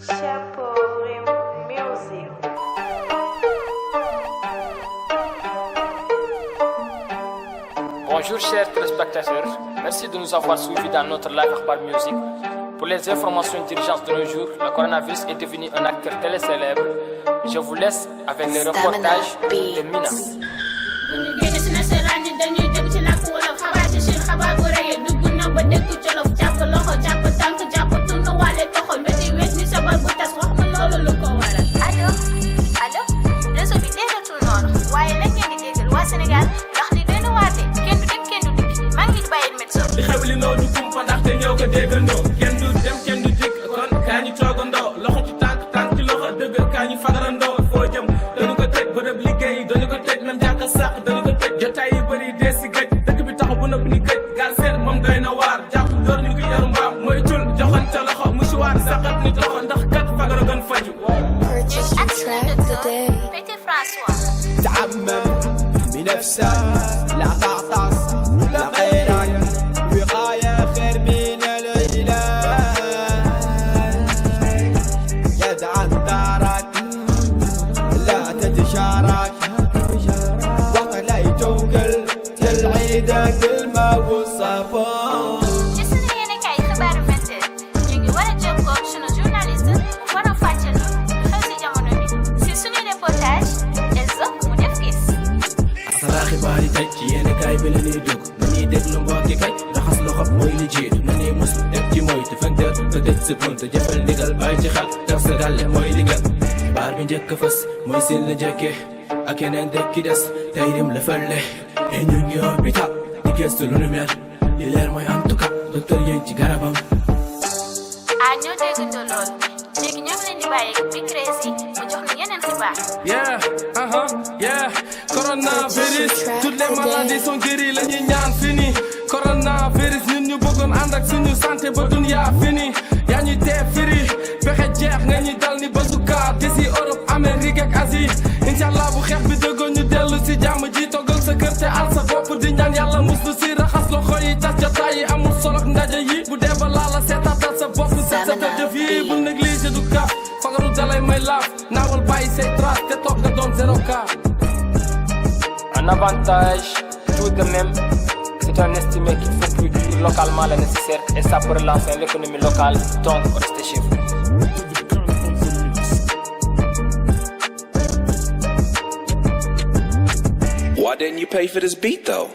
Chapeau Music. Bonjour chers téléspectateurs, merci de nous avoir suivis dans notre live Akhbar Music. Pour les informations d'urgence de nos jours, le coronavirus est devenu un acteur télé-célèbre. Je vous laisse avec les reportages de Mina. Sénégal ndax li doy na waate kenn du dem kenn du dikk maa ngi bàyyil médecin li xew li noo du kumpa ndaxte ñëw ko déggandoo kenn du dem kenn du dikk kon kaa ñu toogandoo loxo ci tànk ci loxo dëgg kaa ñu fagarandoo foo jëm dañu ko tëj bërëb liggéey dañu ko tëj même jàkka sax dañu ko tëj jotaay yu bëri dee si gëj dëkk bi taxaw bu nëpp ni gëj gaal seet moom doy na waar jàpp door ñu ko yaru mbaam mooy tul joxante loxo musuwaar saxat ni loxo ndax kat fagara gën faju Petit François بنفسك لا تعطس لا غيرك وقاية خير من العلاج يدعم دارك لا تتشارك وقت لا يتوكل تلعيدك الماء والصفا xibaari tey ci yéen kaay bi la ñuy dugg dañuy déglu mbokki kay raxas loxo mooy li jiitu nañuy mus def ci mooy te fekk te dëj sa bunt jëfal ndigal bàyyi ci xel def sa gàlle mooy li gën baar bi njëkk a fës mooy seen la njëkke ak yeneen dëkk des tey rim la fële te ñu ngi hôpital di gëstu lu nu mel li leer mooy en tout cas docteur yéen ci garabam ñoo déggandoo lool léegi ñoo ngi leen di bàyyi Big Crazy mu jox ñu yeneen xibaar coronavirus toutes les maladies sont guéries la ñuy ñaan fini coronavirus ñun ñu bëggoon ànd ak suñu santé ba dunya fini yaa ñuy tee firi fexe jeex nga ñuy dal ni bazooka d'ici Europe Amérique ak Asie inshallah bu xeex bi dëggoo ñu dellu si jàmm ji toggal sa kër te al sa bopp di ñaan yàlla muslu si raxas loxo yi tas jotaay yi amul solok ndaje yi bu dee ba laala seetaatal sa bopp set sa jëf yi bu négligé du kaf fagaru dalay may laaf naawal bàyyi say trace te toog nga doon 0 cas. Un avantage, tout de même, c'est un estimé qu'il faut produire localement le nécessaire et ça peut relancer l'économie locale, donc restez chez vous. Why didn't you pay for this beat though?